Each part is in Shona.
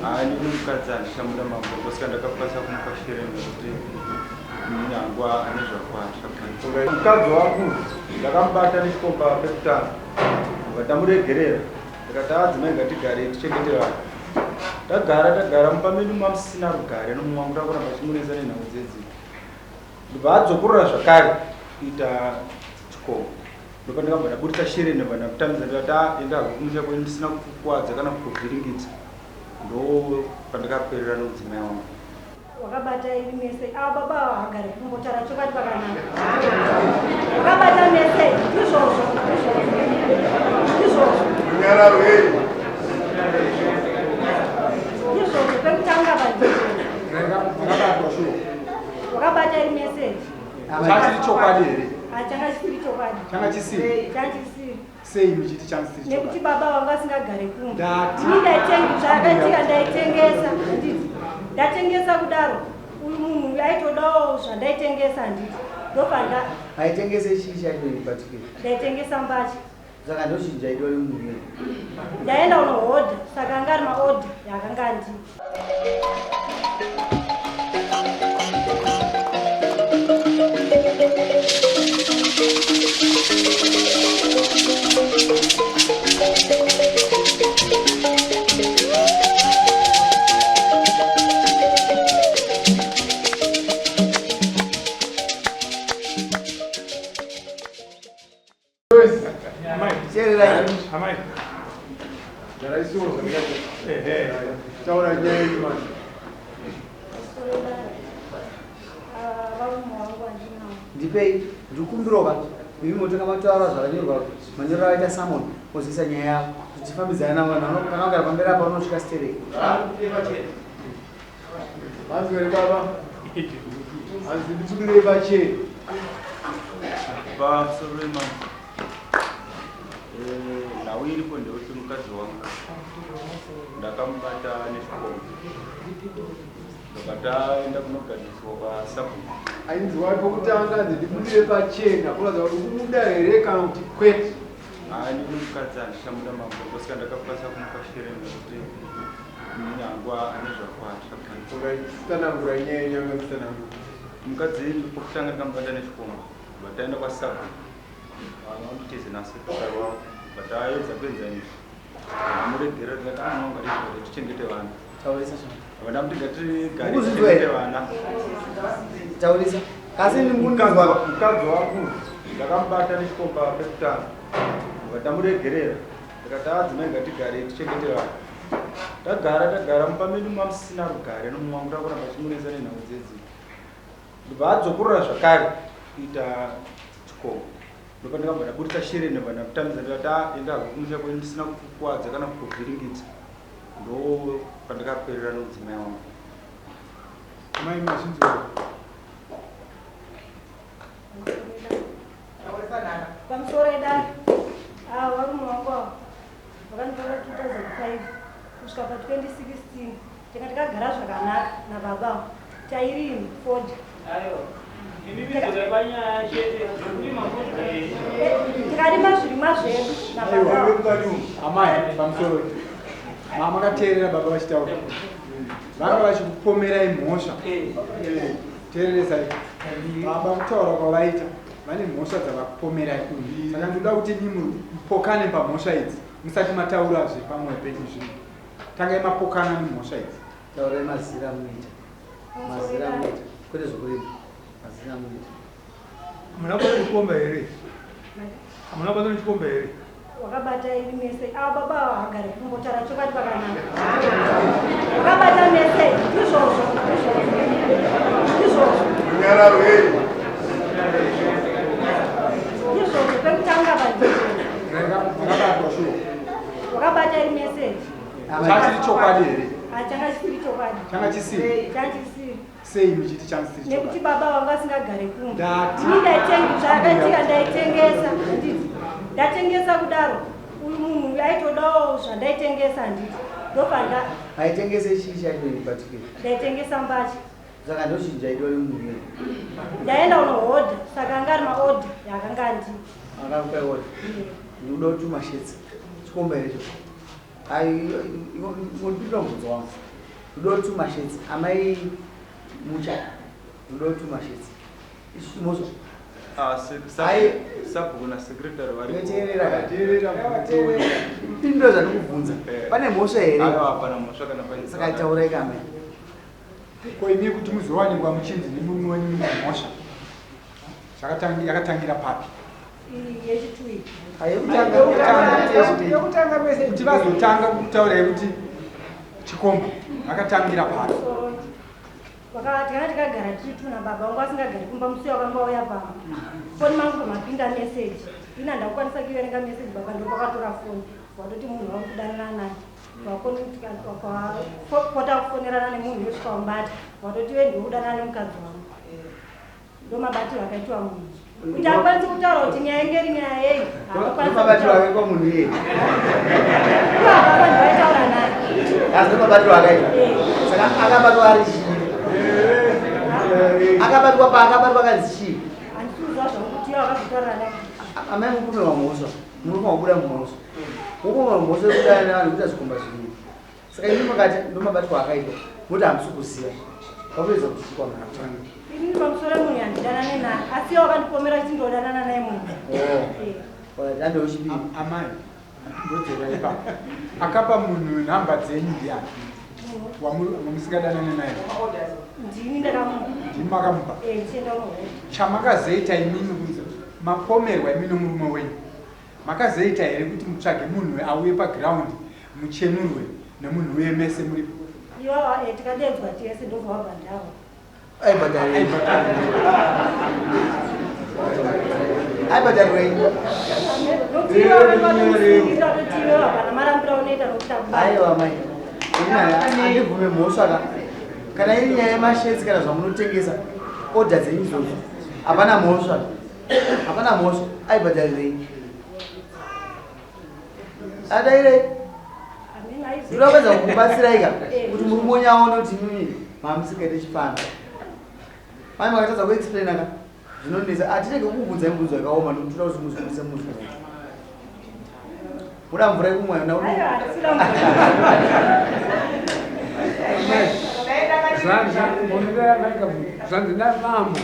Haa, ndini mukadzi handichamuda mambo, ndosaka ndakakwanisa kumupa shereni nekuti nyangwa ane zvakwasha. Mukadzi wangu ndakamubata nechikomba pekutanga, ndobva ndamuregerera, ndikati adzimai ngatigare tichengete vana. Tagara tagara mumba medu mamusina rugare nomumwe wangu takuramba achimunetsa nenhau dzedzi. Ndobva adzokorora zvakare kuita chikomba. Ndopandakabva ndaburitsa shereni ndobva ndamutambidza ndikati ah enda hako kumusha kwenyu ndisina kukukuvadza kana kukuvhiringidza. Ndopandakaperera nomudzimai wangu. Wakabata iri message. Ava baba ava hagari kumbotaura chokwadi pakanaka. Wakabata message. Ndizvozvo. Ndizvozvo. Ndizvozvo. Runyararo hei. Ndizvozvo pekutanga vandizvo. Makabatwa shuwa. Wakabata iri message. Chachiri chokwadi here? Changa chisiri chokwadi. Changa chisiri. Changa chisiri. Sei muchiti changa chisiri chokwadi? Nekuti baba vanga vasingagare kumba. Ndati. Ini ndaitenga zvakaitika ndaitengesa handiti. Ndatengesa kudaro uyu munhu uyu aitodawo zvandaitengesa handiti. Ndobva nda Aitengese chii chacho in particular? Ndaitengesa mbatya. Saka ndochinja idiwa nemunhu iyoyo. Ndaenda unohodha saka anga ari maodha yaakanga andipa. Ndipei ndikumbirwa imi motonga mataura zvakanyorwa manyorero aita samon ozivisa nyaya yavo kuti tifambidzane navo vanhu kana vagara pamberi apa unosvika stereki. Hanzi were baba. Hanzi nditsukirei pachena. Pamusoro imambo. Eh, nhau iripo ndeyekuti mukadzi wangu ndakamubata nechikomba ndobva taenda kunogadziriswa kwasabhuku. Ainzi wari pokutanga hanzi ndibudire pachena kuratidza kuti ukumuda here kana kuti kwete. Haa ndini mukadzi handichamuda mambo ndosaka ndakakwanisa kumupa shereni nekuti Munyangwa ane zvakwasha. Tsanangura nyaya yenyu yanga tsanangura. Mukadzi pokutanga ndakamubata nechikomba bataenda kwasabhuku vanhu vanotitize nasekuru wavo bataedza kuenzanisa amuregera tikati amwe wangu atizvati tichengete vana. Taurisa shama. Vana muti ngatigare Mukuzvinzwa here? tichengete vana. Taurisa. Kasi ndimukuzwa. Mukadzi wangu ndakamubata nechikomba pekutanga batamuregerera Ndikati adzimai ngatigare tichengete vana. Tagara tagara mumba medu mamusina rugare nomumwe wangu takuramba achimunetsa nenhau dzedzi. Ndobva adzokorora zvakare kuita chikomba. Ndopandakabva ndaburitsa shereni ndobva ndamutambidza ndikati ah enda hako kumusha kwenyu ndisina kukukuvadza kana kukuvhiringidza. Ndopandakaperera nomudzimai wangu. Mai mazvinzwa. Pamusoro edare ava varume vangu ava vakanditora 2005 kusvika pa 2016 tanga takagara zvakanaka nababa ava tairima fodya tikarima zvirimwa zvedu nababa Amai pamusoro makateerera baba vachitaura vanga vachikupomerai mhosva. Teereresai baba kutaura kwavaita vane mhosva dzavakupomerai saka ndinoda kuti imi mupokane pamhosva idzi musati mataurazve pamwe penyu zvino tangai mapokana nemhosva idzi. Taurai mazira amunoita mazira amunoita kwete zvokurima mazira amunoita. Hamuna kubata chikomba here? Hamuna kubata nechikomba here? Wakabata iri message. Ava baba ava hagari kumbotaura chokwadi pakanaka. Wakabata message. Ndizvozvo. Ndizvozvo. Ndizvozvo. Runyararo hei. Ndizvozvo pekutanga vandizvo. Makabatwa shuwa. Wakabata iri message. Chachiri chokwadi here? Changa chisiri chokwadi. Changa chisiri. Changa chisiri. Sei muchiti chamusiri Nekuti baba vanga vasingagare kumba. Ndati. Ini ndaitenga zvakaitika ndaitengesa handiti. Ndatengesa kudaro uyu munhu uyu aitodawo zvandaitengesa handiti. Ndobva nda Aitengese chii chacho in particular? Ndaitengesa mbatya. Saka ndochinja idiwa nemunhu iyoyo. Ndaenda unohodha saka anga ari maodha yaakanga andipa. Akakupa order. Ndikuda kuti mashedzi. Chikomba here icho? Ai, ngondipindura mubvunzo wangu. Rudo tumashedzi amai mucha rudo tumashedzi isu chimhosva. Ah, Ai. Sabhuku na secretary Teerera ka. Teerera. Pindura zvandikubvunza. Eh. Pane mhosva here? Aiwa, hapana mhosva kana paine. Saka taurai ka amai. Ko imi kuti muzowanikwa muchinzi nemurume wenyu mune mhosva, yakatangira papi? Iyi yechitui. Yekutanga. Yekutanga kwese. Kuti vazotanga kutaurai kuti chikomba, vakatangira papi? Vakati kana tikagara tiri tuna baba vangu vasingagari kumba, musi wakanga wauya pamba, foni mangu pamapinda meseji. Ini handakukwanisa kuiverenga meseji. Baba ndo vakatora foni, watoti munhu wari kudanana naye wakopota kufonerana nemunhu yosvika wamubata, watoti we ndikudanana nemukadzi wangu. Ndo mabatiro akaitwa munhu kuti akwanise kutaura kuti nyaya ingeri nyaya yei. Haakwanisi Ndomabatiro kutaura. akaitwa munhu iyeye. Ivo baba ndo vaitaura naye. Asi ndomabatiro akaitwa. Saka akabatwa ari chii? Akabatwa paakabatwa kanzi chii? Handisi kuziva zvangu kuti ivo akazotaura naye. Amai mukupiwa mhosva, murume wabuda mhosva, wokupiwa mhosva yekudana nevanhu kuita zvikomba zviviri. Saka imi makati ndomabatwa akaitwa, moti hamusi kuziva pakuedza kuti chikwamana. Inini pamusoro munhu handidanane naye, asi ivo vakandipomera kuti ndodanana naye munhu. Ande wechipiri. Amai, ndodzera ipapo. Akapa munhu nhamba dzenyu ndiani wamusingadanane naye? Ndini ndakamupa. Ndimi makamupa? Eh, ndichienda unohona. Chamakazoita imimi kunzi mapomerwa imi nomurume wenyu, makazoita here kuti mutsvage munhu auye paground, muchenurwe nemunhu uye mese muripo? Iwawa tikadedzwa tese, ndobva wabhadharwa. Aibhadharirei? Aibhadharirei? Nokuti ivo vakatomusungirira kuti iwewe hapana marambiro aunoita nokuti akubata. Aiwa mai, ini handibvume mhosva ka. Kana iri nyaya yemashedzi kana zvamunotengesa, odha dzenyu izvozvo, hapana mhosva, hapana mhosva. Aibhadharirei? Adairei? Ndinoda kuedza kukubatsirai ka kuti murume wenyu aone kuti imimi mamusingaite chifambi. Mai makatadza kuexplaina ka, zvinonetsa. Hatirege kukubvunzai mibvunzo yakaoma nokuti toda kuti muzwisise muzvi. Muda mvura yekumwa? Aiwa, handisida mvura. Zvanzi zvanzi namambo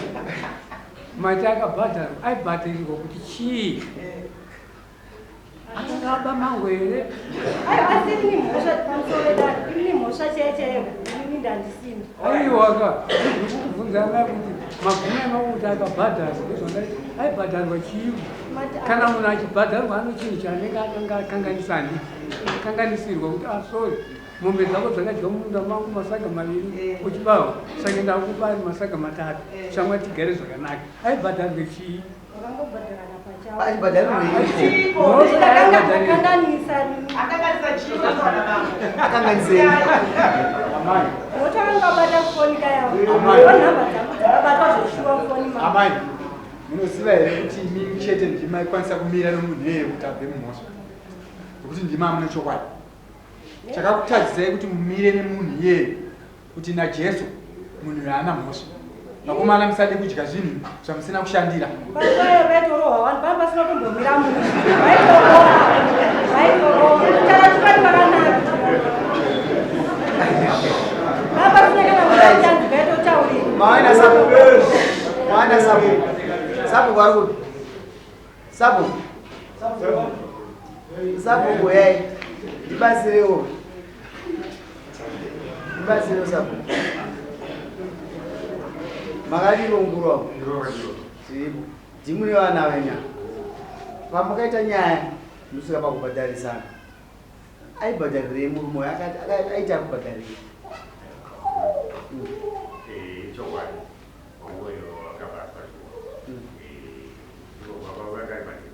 mati akabhadharwa, aibhadharirwa kuti chii? Akanga mango here? Aiwa, asi inini mhosva pamusoro wedare, inini mhosva chaiyo chaiyo inini ndandisina. Aiwaka, ndikubvunzana kuti magume emakuti akabhadharwa, ndozvandati aibhadharwa chii? Kana munhu achibhadharwa ano chinhu chaanenge akanga akanganisa, ndi akanganisirwa kuti ah, sorry, mombe dzako dzakadya mumunda mangu masaga 2 uchibawa, saka ndakupa ari masaga 3, shamwa tigare zvakanaka. Aibhadharwe chii? Vakangobhadharana pachavo. Aibhadharirwei? Akanganisa. Akanganisei? Amai. Nokuti vakanga vabata foni kayavo. Amai. Nhamba dzangu dzakabatwa zvoshuwa foni mangu. Amai, munoziva here kuti imimi chete ndimi maikwanisa kumira nomunhu iyeye kuti abve mumhosva, nokuti ndimi amune chokwadi? Chakakutadzisai kuti mumire nemunhu iyeye kuti naJesu munhu haana mhosva? Vakomana, musade kudya zvinhu zvamusina kushandira. Panguva vaitorohwa vanhu panga pasina kumbomira munhu, vaitorohwa, vaitorohwa. Kutaura chokwadi vakanaka, panga pasina kana mutanzi vaitotaurira. Mawana sapo, mawana sapo, sapo vari kupi? Sapo, sapo, uyai ndibatsirewo, ndibatsirewo sapo. Makadiro mukuru wavo? Tiripo. Ndimune vana venya pamakaita nyaya ndosvika pakubhadharisana. Aibhadharirei murume uyu? Aita akubhadharirei? Chokwadi, uyo akabatwa shuwa.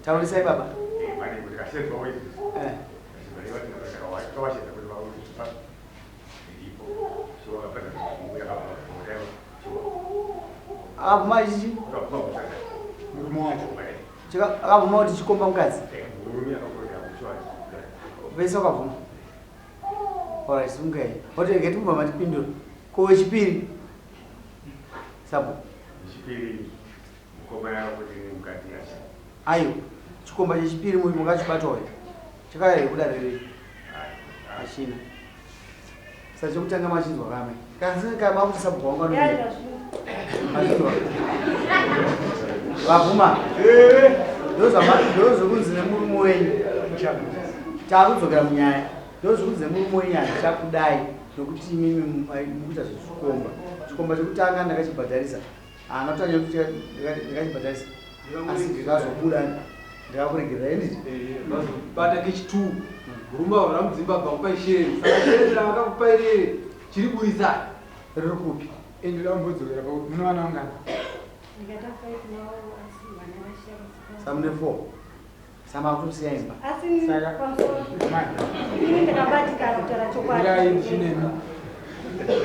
Taurisai baba. Pane kuti kasedzwa wezisi. Kawashedza kuti vakuti iripo shuwa, akabhadhara shuwa. Akabvuma chichi? Akabvuma kushanda. Murume wacho. Akabvuma kuti chikomba mukadzi? Murume akakorera kushuwa. Vese wakabvuma. Alright, sungai otirege timubva matipindura. Ko wechipiri, sapo? Chipiri mukomana kuti mukadzi yacho. Ayo chikomba chechipiri makachibatwa uyo chakauya here kudare rei? Hachina. Saka chekutanga machinzwa kamai. Kasi kama kuti sabhuku wangu anodii? Machinzwa. Vabvuma. Ndozvekunzi nemurume wenyu. Takudzokera munyaya. Ndozvekunzi nemurume wenyu handichakudai nokuti imimi mukuita zvezvikomba. Chikomba chekutanga ndakachibhadharisa. Haana kutanya kuti ndakachibhadharisa. Asi ndikazobuda ndakakuregerera inditi. Vazobata kechi2. Murume wavo ramudzimba bva kupai shere. Saka shere ravakakupai rere chiri burisa. Riri kupi? Ende ndambodzokera pakuti mune vana vangani? Ndikaita 5 navo asi vana vashaya. Samune 4. Sama kutosiya imba. Asi Saka pamusoro mai. ini ndakabatikana kutaura chokwadi. Mirai ndichinemi.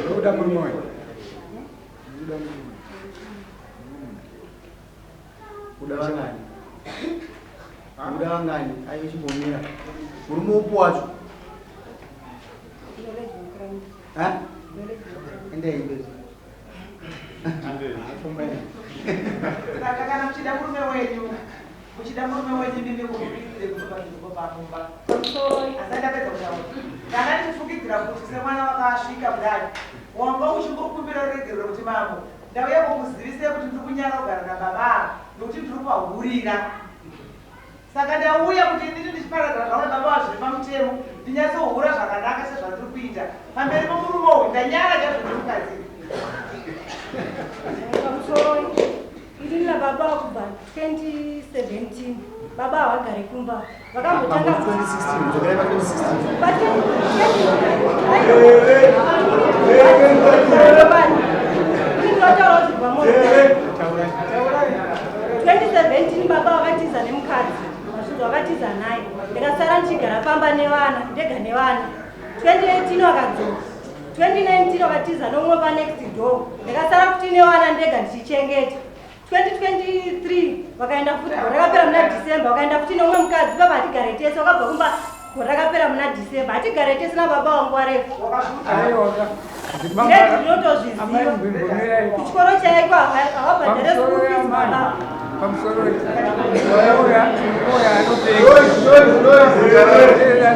Ndokuda murume wenyu. Ndokuda murume wenyu. Kuda vangani? Kuda vangani? Ayo chimbomira. Murume upi wacho? Ha? Endai mberi. Saka kana muchida murume wenyu, muchida murume wenyu ndimi mufukidzire kutoka zviriko pamumba. Asi ndapedza kutaura. Kana ndichifukidzira kuti semwana wakasvika kudai, wanga uchingokumbira ruregerero kuti mambo, ndauya kukuzivisai kuti ndiri kunyara kugara nababa ava nokuti ndiri kuvahurira. Saka ndauya kuti ndini ndichiparadzana zvavo nababa ava zviri pamutemo, ndinyatsohura zvakanaka sezvandiri kuita pamberi pomurume uyu. Ndanyara chaizvo ndiri mukadzi. Pamusoro ini nababa kubva 2017 baba havagari kumba vakambotanga Mambo 2016, dzokerai pa 2016. Ndinotaura zvibva moyo. 2017 baba vakatiza nemukadzi mazvinzi vakatiza naye, ndikasara ndichigara pamba nevana ndega nevana. 2018 vakadzoka, 2019 vakatiza nomumwe panext door, ndikasara futi nevana ndega ndichichengeta. 2023 vakaenda futi, gore rakapera muna December vakaenda futi nomumwe mukadzi. Baba hatigare tese, wakabva kumba gore rakapera muna December. Hatigare tese nababa wangu warefu. Aiwa. Grade ndinotozviziva. Kuchikoro chaiko havabhadhare school fees baba. Pamusoro uya uya anopenga,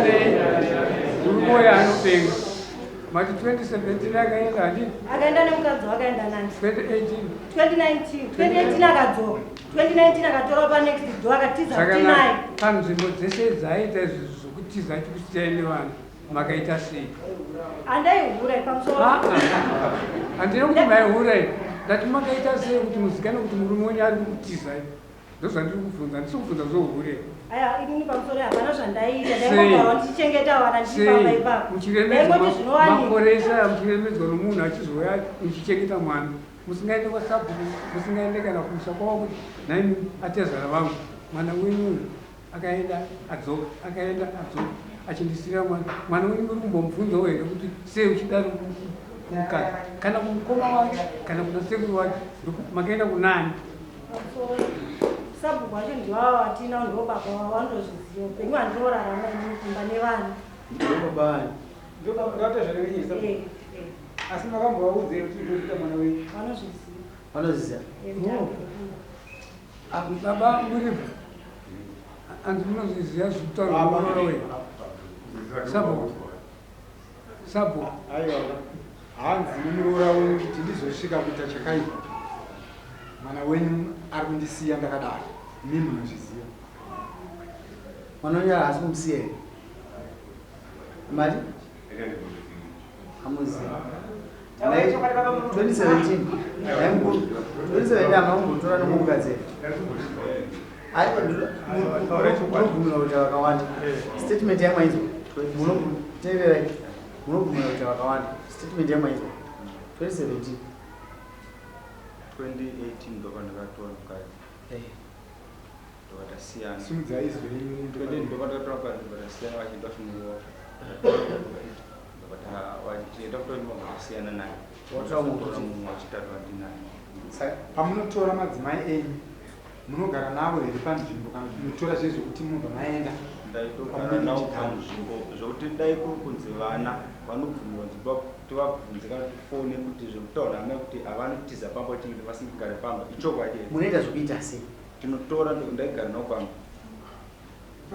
murume uya anopenga. Mati 2017 akaenda, handii? Akaenda nemukadzi wakaenda nani. 2018. 2019, 2018 akadzoka, 2019 akatora panext door akatiza Saka futi naye. Panzvimbo dzese dzaaita izvi zvokutiza achikusiyai nevanhu, makaita sei? Handaihura, pamusoro. Ah, ah. Handina kuti maihurai, ndati makaita sei kuti muzikane kuti murume wenyu ari kukutizai? Ndozvandiri kubvunza, handisi kubvunza zvohure. Aya, inini pamusoro hapana zvandaiita. Sei? Ndaingogarawo ndichichengeta vana ndichifamba Sei ipapo. muchiremedzwa Ndaingoti zvinowanikwa. makore ese aya, muchiremedzwa nomunhu achizouya muchichengeta mwana, musingaende kwasabhuku, musingaende kana kumusha kwavo kuti nhaimi atezvara vangu, mwana wenyu uyu akaenda adzoka, akaenda adzoka achindisira mwana, mwana wenyu muri kumbomubvunzawo here kuti sei uchidaro kumukadzi, kana kumukoma wake, kana kuna sekuru wake? Makaenda kunani? Pamusoro sabhuku wacho ndiwava watina, ndo baba wavo vanotozviziva upenyu handinorarama inini kumba nevana. Ndo baba vani? Ndobatezvarevenyesa. Eh, eh. Asi makambovaudzei kuti ndokuita mwana wenyu? Vanozviziva. Vanoziva. Eh, kuti Baba muripo, hanzi munozviziva zvekutaura muroora wenyu? Sabhuku, sabhuku. Aiwa, hanzi nemuroora wenyu kuti ndizosvika kuita chakaipa, mwana wenyu ari kundisiya ndakadaro, imi munozviziva. Mwana wenyu haasi kumusiya here? Mari? Hamuzivi. 2017 naimukuru, 2017 hamuna kumbotora nomukadzi here? Munobvumira kuita vakawanda? Statement yamwaizwa, teererai, munobvumira kuita vakawanda? Statement yamwaizwa, 2017. 2018 ndopa ndakatora mukadzi, ndokatasiyana. Simudzai izwi renyu. 20 ndopa ndakatora mukadzi, ndokatasiyana vachienda kunoora, vachienda kutoimba, vakasiyana naye. Watora mumwe. Tora mumwe wachitatu wandinaye. Saka pamunotora madzimai enyu, munogara navo here panzvimbo, kana kuti munotora zvezvekuti mubva maenda? Ndaitogara navo panzvimbo, zvokuti dai kuri kunzi vana vanobvumirwa nzvimbo tivabvunze kana tifone kuti zvekutaura namai kuti havanotiza pamba, chengete vasingagare pamba, ichokwadi here? Munoita zvokuita sei? Tinotora, ndaigara navo pamba.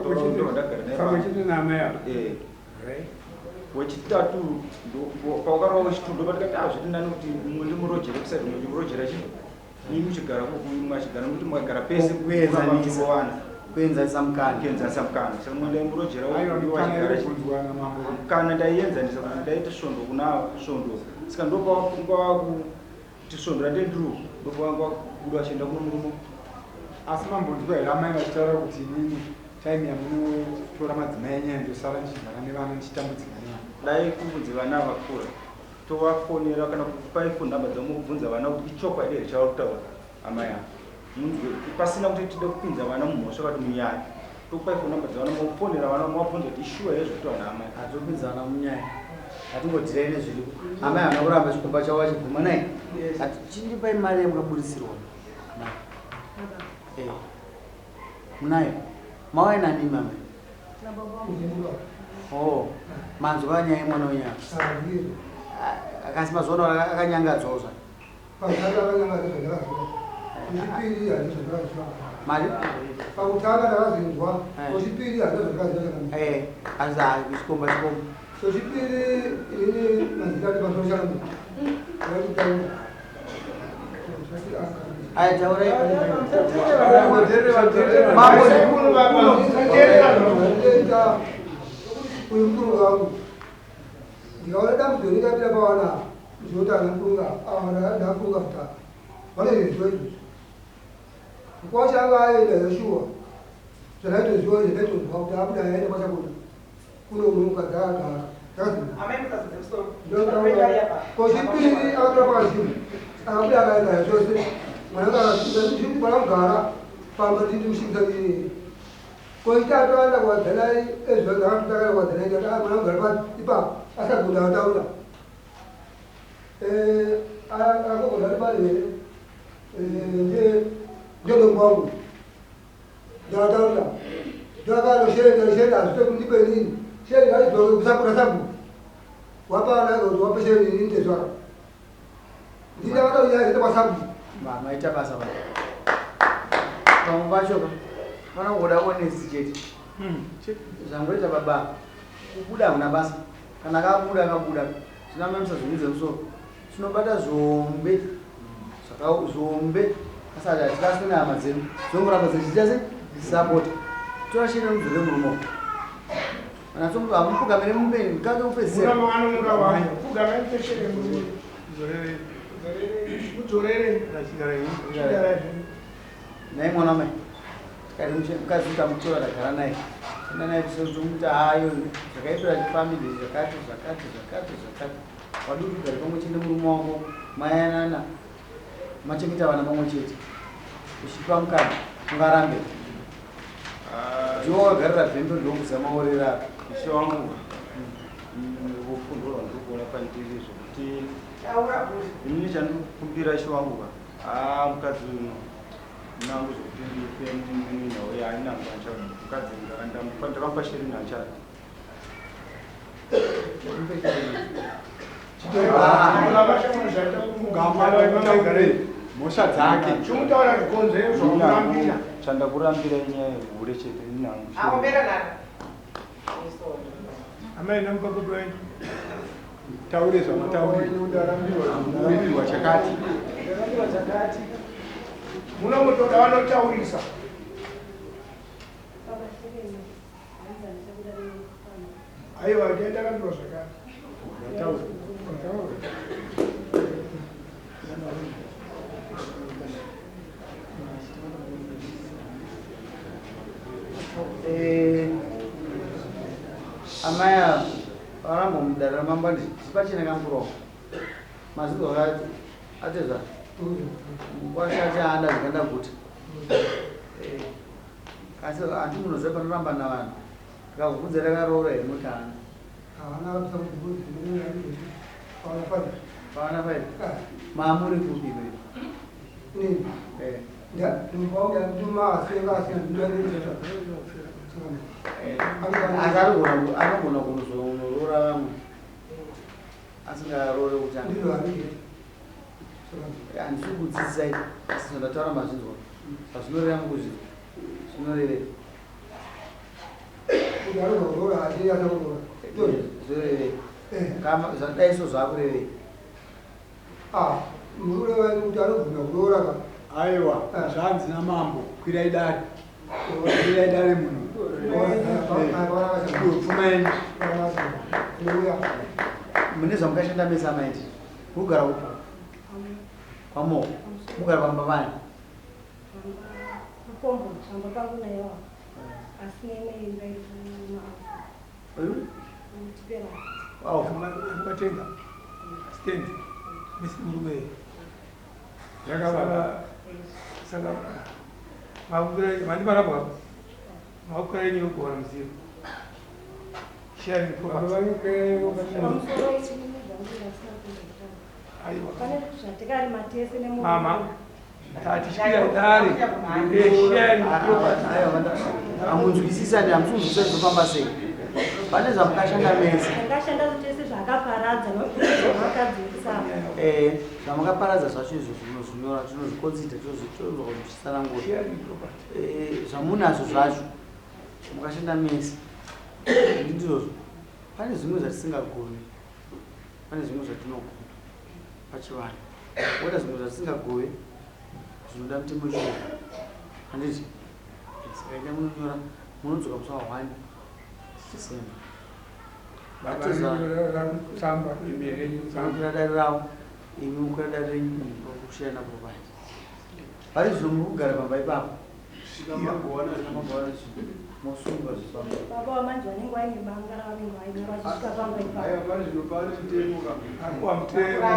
Tora, ndagara naye Pamwe pamba. chete naamai ava? Eh. Right. Wechitatu pawakarova wechitatu ndopatikati ah zviri nani kuti mumwe ndimurojere kuside mumwe ndimurojera chii imi muchigara mumwe achigara nokuti mukagara pese kuenzanisa kuenzanisa mukana kuenzanisa mukana saka mumwe ndaimurojera mukana ndaienzanisa kuti ndaita svondo kuna svondo saka ndopawakuti svondo randendiro ndopawanga wakubuda vachienda kuno murume asi mambonzwa here amai vachitaura kuti inini time yamunotora madzimai enyaya ndosara ndichigara nevana ndichitambudzika nevana dai kunzi vana vakura tovafonera kana kukupai phone number dzavo mobvunza vana kuti ichokwadi here chavari kutaura amai ava munzwe pasina kuti tide kupinza vana mumhosva kati munyaya tokupai phone number dzavana mofonera vana mobvunza kuti ishuwa here zvekutaura naamai hatopinza vana munyaya hatingodirei nezviripo amai havana kuramba chikomba chavo vachibvuma nai chindipai mari yamukaburitsirwa amai eh. Munayo? Mauya nani mama? Oh, manzwa nyaya yemwana wenyu apa. Akasi mazuva ano akanyangadzwawo zva. Mari? Pakutanga ndakazinzwa, kwechipiri handizvo zvandakaziva. Eh, asi hayi chikomba chikomba. Chechipiri inini mazita ati pamusoro chakamira. Ndakataura. Aya taurai. Mambo uyu mukuru wangu ndikaona dambudziko ringapira pawana apa ndinoti ana mkurunga awana ndakurunga mutaka vanoizviziva izvozvo kwachanga aenda yoshuwa zvanaitoziva zvanaitozwa kuti abuda aenda kwachakuda kuno mukadzi akagara kochipiri akatora pakazhinji akabuda akaenda zvose mwana kugara pamba nditimushikisa koitatu aenda kuwadzanai ezvakatutaka kuwadzanai mwana kugara ipapo asagona ataura akogona ari pari here ndodombo wangu Ndakataura. Ndakano shenda shenda hazvite kundipe inini. Shenda ngaidzoke kusapota sabhuku. Wapa ana kuti wape shenda inini tezvara. Ndakata unyaya zete kwasabhuku. Maita basa baba. Pamwe pacho ka vanongoda honest chete. Zvangoita baba kubuda hakuna basa. Kana akabuda akabuda. Zvinamamisa zvimidze musoro. Tinobata zvombe zvombe asati hatiraswe nehama dzedu zvongoramba dzichiita se sapota tora shene mudzore murume uko kana hamupfugamire mupeni kake kupedzisira Nhai mwana wamai tikati mukadzi tamutora tagara naye enda naye tomuti hayo zvakaitira chifamily zvakati zvakati zvakati zvakati wadii kuti ugare pamwe chete nemurume wako mayanana machengeta vana pamwe chete uchipa mukana ungarambe ndiwo wakagarira vhembe ndokuza maorera ako Ishe wangu vofundwa vandiri kuona pandiri zvekuti inini chandikukumbira ishe wangu ka haa mukadzi uno nangu zvekuti ndipe nhau yainangu ancha mukadzi ndakamupa shirini anchati mhosva dzake chimutaura zvikonzero zvakurambira chandakurambira inyaya yehure chete inangu amai namubaba wenyu taure zvamataurira chakati chakati munomutoda vanotaurisa Aiwa, ndakarambirwa zvakare. Eh, amai ava varamba mudare ramambo andi pachine kamburomo maziko akati atezva kwashati aanda zvikandaguta eh, asi handi munoziva panoramba navanhu Ndikakubvunza ndakaroora here moti haana. Havana kabisa kuti pawana five. Pawana five. Maamuri kupi iwewe? Nini? Eh. Asi anogona anogona kunozoroora vamwe asingaroore kutanga. Handisi kudzidzisai asi zvandataura mazvinzwa. Zvazvinoreva mukuzvinzwa. Zvinorevei? Kuti anobva kuroora achiri asina kuroora. Zvorevei? Kama zvadai so zvakurevei? Ah, murume kuti anobvuma kuroora ka. Aiwa, zvanzi namambo, kwirai dare. Kwirai dare munhu. Pfuma yenyu. Mune zvamukashanda mese amaiti. Kugara upo. Kwamoko. Mugara pamba pani. Mukombo, pamba pangu naiwa. Asi neimwe imba iri kumaafu. Tipera. Wow, mukatenga stand misi murume Yakavaka. Saka makukira mandiparapa makukira yenyu yokugona muzivo sharing Baba property vangu Pamusoro inini zvangu ndasina kumbotaura. Aiwa. Pane zvatikarima tese nemurume. Mama, tatityira dare resharing property. Hamunzwisisani, hamusi kunzwisisa zvinofamba sei. Pane zvamukashanda mese. Takashanda tese zvakaparadza nokuti Eh, zvamakaparadza zvacho izvo zvinozvinyora tinozviconsider tozvitsanangura. Sharing property. Eh, zvamunazvo zvacho mukashanda mese ndizvozvo. Pane zvimwe zvatisingagoni, pane zvimwe zvatinogona pachivanhu, woita zvimwe zvatisingagove zvinoda mutemo chii, handiti? Saka enda munonyora, munodzoka musi wa 1 December. Baba vanonyora tsamba renyu tsamba. Mukwira dare ravo, imi mukwira dare renyu, kushiyana property. Pari zvino muri kugara pamba ipapo. Svika magowana Magowana zvinhu, mosungwa zvifamba. Baba vamanje vanenge vaine banga ravanenge vaine vachisvika pamba ipapo. Aiwa, pari zvino pane mutemo ka. Akuwa mutemo.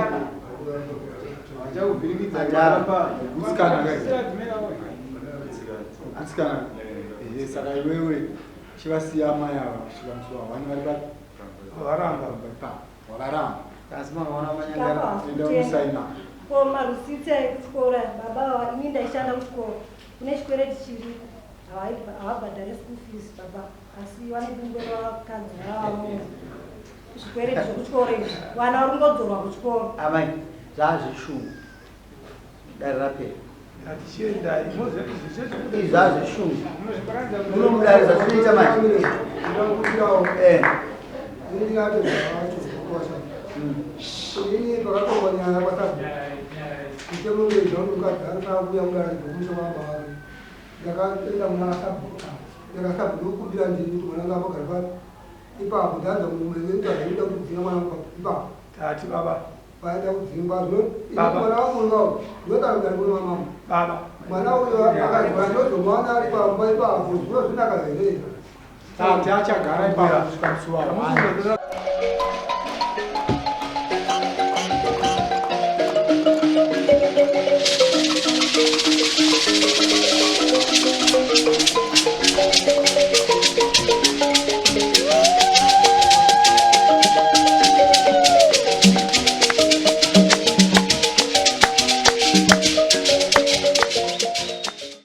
Vachakuvhiringidza Adara. kuramba. Gutsikana kai. Gutsikana. Ehe, saka iwewe chivasiya amai ava kusvika musi wa 1 vari papi? Varamba. Pamba ipapo. Wavaramba. Asi makaona Chikafu manyangara. havasi Enda kutenga. unosaina. Ko marusitsi ekuchikoro aya, baba ava ini ndaishanda kuchikoro. Kune chikwereti chiriko. Havabhadhare school fees baba. Asi vane dungwe vakadzi vavo. Zvikwereti zvekuchikoro izvi. Vana vari kungodzorwa kuchikoro. Amai, zvazvishungu. Dare rapera. Tatichiendai. Moziva izvi zvese. Izvi zvazvishungu. Muno mudare zvatinoita manje. Ndakukirawo. Eh. Ini ndingatozvacho zvakakosha. Ini pakatongwa nyaya kwaSabhuku. Mutemo wezvaunokadzi anofanira kuuya kudare ndokumusha kwababa vake. Ndakaenda kuna Sabhuku. Ndakasabhuku ndokumbira ndini kuti mwana wangu ambogara papi. Ipapo ndanzwa mumwe wekuti anoda kudzinga mwana wangu ipapo. Tati baba. Paida kudzingwa zvino ini Baba. mwana wangu uyo ndotara kugara kuna mama. Baba. Mwana uyo akazwa ndozomuwana ari pamba ipapo zvino zvinaka here? Tati achagara ipapo kusvika musi wa 1.